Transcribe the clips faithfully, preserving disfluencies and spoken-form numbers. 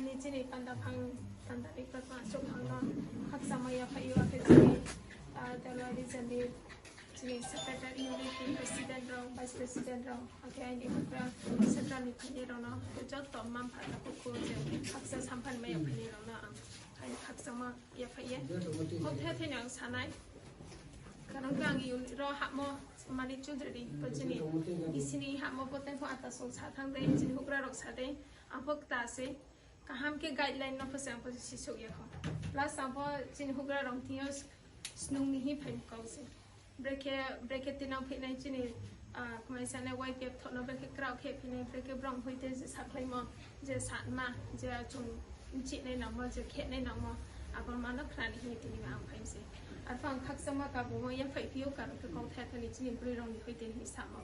Ni chini panda phang, panda ni panda achouh phang no khakchangma yaphaih yo, akhe chini, ah, Delwari jani chini secretary, unit ni president rao, vice president rao, akhe aini houhgra central ni phainai rao no, akhe joto mma mpha takhu khu je khakchang samphan mai yaphainai rao no ang aini khakchangma yaphaih ye. Kauthai thai ni ang sa nai. Karon khe ang unit rao hahmo, Manik Chowdhury, bo chini, bisi ni hahmo bo tei pho ata song sa thanng dei, chini houhgra rao sa dei, ang pho kta se. Kaham khe guideline no pho se ang pho sisouh ya kho. Plus ang pho chini houhgra rao thing yo snung ni hing phai kau se. Brekhe, brekhe tinang phinai chini, ah, kmai sanai Y P F thoh no brekhe kraoh khe phinai, brekhe brao hoite je sakhlaimo, je sanma, je chung bchinai nangmo, je khenai nangmo, abo ma no khna ni hing ye tini ang phai se. Arphuh ang khakchangma kabumo yaphaih phi ou, karon khe kauthai thani chini broi rao ni hoite ni samo.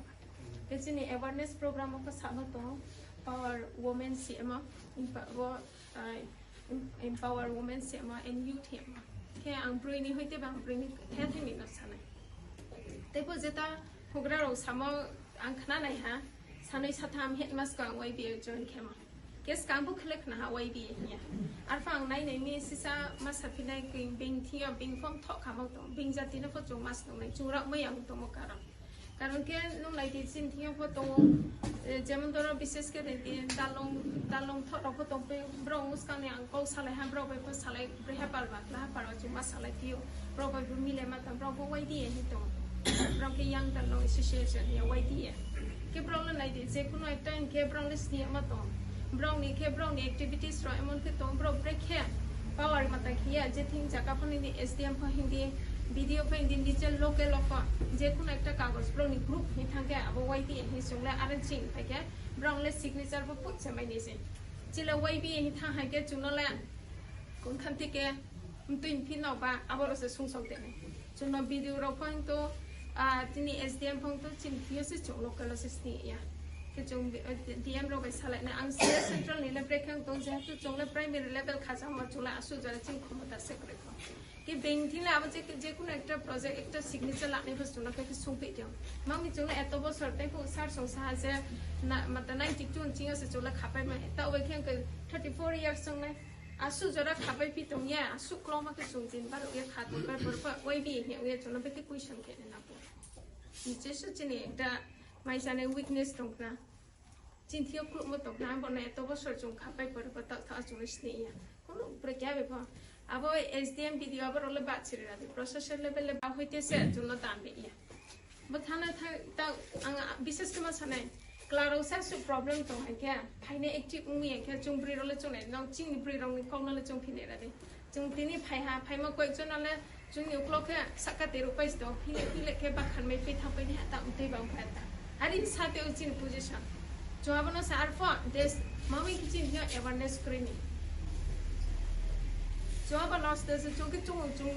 Khe chini awareness program wo pho samo tong, power women si amo, empa-, wo, ah, em-, empower women si amo, and youth hi amo. Khe ang broi ni hoite ba ang broi ni the thing ni no sa nai. Tei pho jeta houhgra rao samo ang khna nai ha, sanoi satham headmaster ang Y B A join khemo. Khe skang bo khle khna ha Y B A hing ye. Arphuh ang nai nai mi sisa ma saphi nai khe being thing yo being form thoh khamo tong, being jati no pho chung ma snung nai, chung rao mai yang tongmo karon. Karon khe nung nai di chini thing yo pho tong ou, eh, jemon doro bishesh khe di dalong, dalong thoh rao pho tong phi, brao skang ni ang kau salai ha, brao bai pho salai, breha palma, klaha palma chung ma salai phi ou, brao bai pho mile ma tang, brao pho Y D A hing tong ou. Brao khe Young Dalong Association hing ye Y D A. Khe brao le nai di, je kuno ekta hing khe brao le sni ya ma tong. Brao ni khe brao ni activities rao emon khe tong, brao brekhe power ma tang khe ya, je thing zaga pho hing di, S D M pho hing di, B D O pho hing di, nije local wo pho, je kuno ekta kagos brao ni group hing thanng khe abo Y D A hing sung le, are ching phai khe, brao le signature pho put se mai nai se. Chile Y B A hing thanng hai khe chung no le, kung khan thi khe, mtui mphi no ba, abo rao se sungsao de nai. Chung no B D O rao pho hing to, ah, tini S D M pho hing to, chini thing yo se chung local wo se sni ya. Khe chung, eh, D M rao bai salai nai, ang sini central ni le brekhe tong, jehetu chung le primary level khachamo, chung le asuh jora chini khomota se kroi kho. Khe being thing le abo je, je kuno ekta project, ekta signature lanai pho chung no khe sungphi tong. Mami chung le eto bosor tei phuh sar song sa ha je, na, mata ninety-two ching yo se chung le khapai mai. Taoh bai khe ang khe thirty-four years ong nai. Asuh jora khapai phi tong ye, asuh kloma khe chung chini baruh ye kha tong pai, borok pho Y B A hing ye chung no brekhe question khe nai na pho. Niche se chini ekta maisa ni weakness tong khna. Chini thing yo khluhmo tong khna, abo no eto bosor chung khapai pore pho taoh thaoh chung le sni ya. Kuno brekhe bai pho. Abo S D M B D O abo rao le bahchiri ra di, processor level le ba hoite se chung no dam ri ya. Bo thana tha-, ta-, ang bishesh khe ma sanai, kla rao se asuh problem tong hai khe, phainai active ong ya khe, chung broi rao le chung nai, nang chini broi rao ni kau no le chung phinai ra di. Chung tini phai ha, phaimo koyek jon no le, chung ni uklau khe sahka tei rupai se tong, phile phile khe bakhan mai pai thanng pai ni ha, ta mtui bang phai ta. Are sa tei o chini position. Chung abo no sa arphuh, des, mami khe chini thing yo awareness kroi ni. Chung abo no sa se chung khe chung, chung,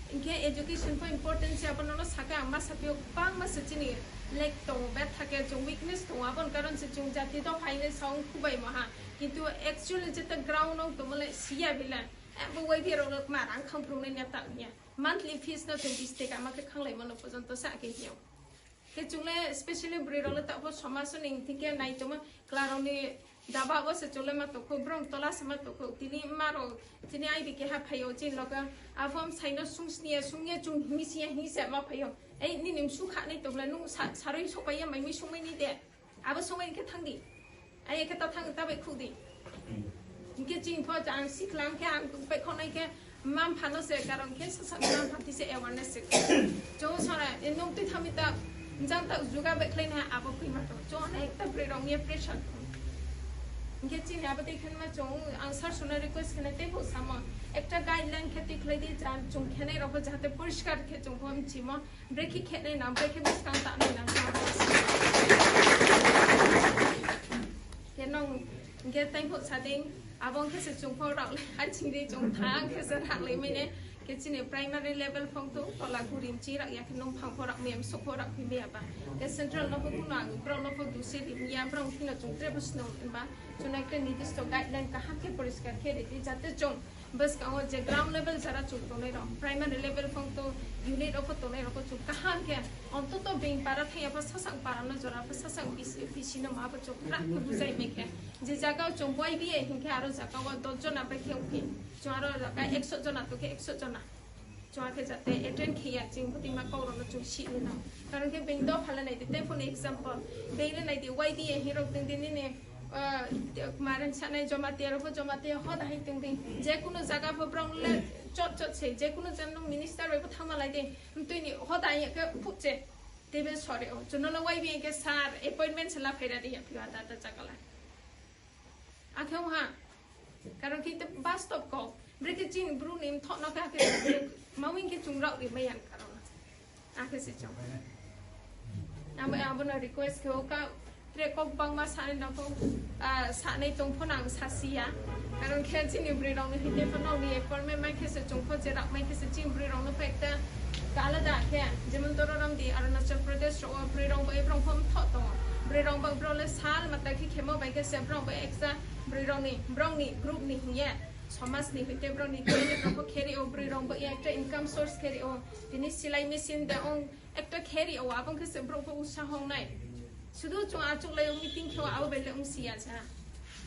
hing khe education pho important se abo no no sa khe ang ma sa phi ou, bangma se chini lack tong ou, betha khe chung weakness tong ou, abo ni karon se chung jati dopha hing ye sa ong khubaimo ha. Kintu actually jeta ground no tongmo le si ya bile, abo Y B A rao no kma rang khang phrung nai na ta hing ya. Monthly fees no chung bis taka ma khe khanglaimo no porjonto sa khe hing ou. Khe chung le specially broi rao le taoh pho somaj ni thing khe nai tongmo, kla rao ni daba wo se chung le ma tong khou, brao tola se ma tong khou. Tini ma rao, tini aibi keha phai ou chini loge, a form sai no sung sni ya, sung ye chung hing si ya, hing se ma phai ou. Ei, nini msu kha nai tong le, nung sa-, sarui souhpai ya, mai mui sungmai ni de. Abo sungmai ni khe thanng di. Ai khe ta thanng, ta bai khuh di. Hing khe chini pho ang siklang khe ang bai khonai khe mma mpha no se karon khe sasa mma mpha ti se awareness se. Chung sara, e nung tui thanng mi ta, jang ta juga bai khlai na abo khui ma tong. Chung ekta broi rao ye pressure tong. Hing khe chini abo tei khe ma chung ang sir sung no request khe nai tei bo samo. Ekta guideline khe tui khlai di, jang chung khenai rao pho jahate poriskar khe chung pho mchimo. Brekhe khenai nang, brekhe buskang tanai nang. Khe nung, hing khe tei pho sa dei, abo hing khe se chung pho rao le, hai ching di chung thang khe se rang lai mai nai. Khe chini primary level phong tong, tola guri mchi rao ya khe nung phang pho rao mai, msuk pho rao phi mai ya ba. Khe central no pho kuno ang, brao no pho dusi ri ya, brao thing no chung tre bo snung ba. Chung ekta nidisto guideline kaham khe poriskar khe ri di, jate chung buskang wo je ground level jara chung tongnai rao, primary level phong tong, unit rao pho tongnai rao pho chung kaham khe, ontoto being para thang ya pho sasang para no jora pho sasang B C, B C no ma pho chung krak khe bujai mai khe, Je zaga wo chung Y B A hing khe aro zaga wo dos jona bai khe ongphi. Chung aro zaga ekso jona tong khe ekso jona. Chung akhe jate attend khe ya, ching btui ma kau rao no chung si ni nang. Karon khe being dopha le nai di, tei pho ni example. Being le nai di, Y B A hing rao tong di nini, maren sanai Jamatia rao pho Jamatia hoda hai tong di. Je kuno zaga pho brao le chot chot se, je kuno zaga nung minister bai pho thanngma lai di. Mtui ni hoda ya khe phuh che. Tebe sori o, chung no Y B A khe sir appointment se la phai ra di ya phi wa ta ta zaga la. Akhe ong ha, karon khe te bastop kau. Brekhe chini Bru ni mthoh no khe akhe ma ong khe chung rao ri mai ya ni karon. Akhe se chung. Abo, abo no request khe o ka, tre kau bangma sanai no pho, sanai tong pho nang sasi ya. Karon khe chini broi rao ni hing te pho nrao ni appointment mai khe se chung pho je rao mai khe se chini broi rao no pho ekta alada khe, jemon Dororam di Arunachal Pradesh rao wo broi rao bai brao pho mthoh tong. Broi rao bai brao le sal mata khe khemo bai khe se brao bai ekta broi rao ni, brao ni group ni hing ye, somas ni hing te brao ni khe brao pho khe ri o, broi rao bai ekta income source khe ri o. Tini silai machine de ong ekta khe ri o, abo khe se brao pho usa hong nai. Sudu chung achouhlai o meeting khe o, abo bai le ongsi ya sa.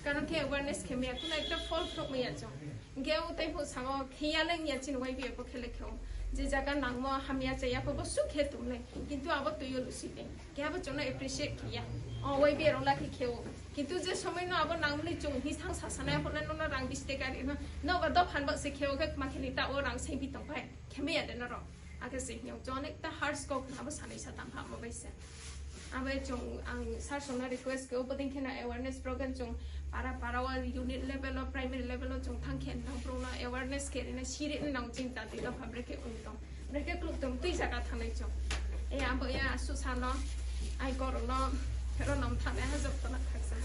Karon khe awareness khe mai ya, kuno ekta phol phnuh mai ya chung. Hing khe o tei pho sa o khe ya le ong ya chini Y B A pho khe le khe o. Je zaga nangmo hamya chaya pho bo suh khe tong le. Kintu abo tui yo lusi dei. Khe abo chung no appreciate khe ya. O Y B A rao la khe khe o. Kintu je somoi no abo nangmo ni chung hing sang sasanai pho le nung no rang bis taka ri no. Noba dophan ba se khe o khe kma khe ni ta o rang saingphi tong phai. Khe mai ya de nrao. Akhe se hing yo chung onekta hard kau khna abo sanai satam hamo bai se. Abo chung ang sir song no request khe o bodei khe no awareness program chung para para wo unit level wo primary level wo chung thanng khe nang brao no awareness khe ri nai siri nang ching jati dopha brekhe ong tong. Brekhe kluh tong tui zaga thanngnai chung. E abo ya suh sa no, ai kau rao no, ro no mthanai ha joto no khaksa.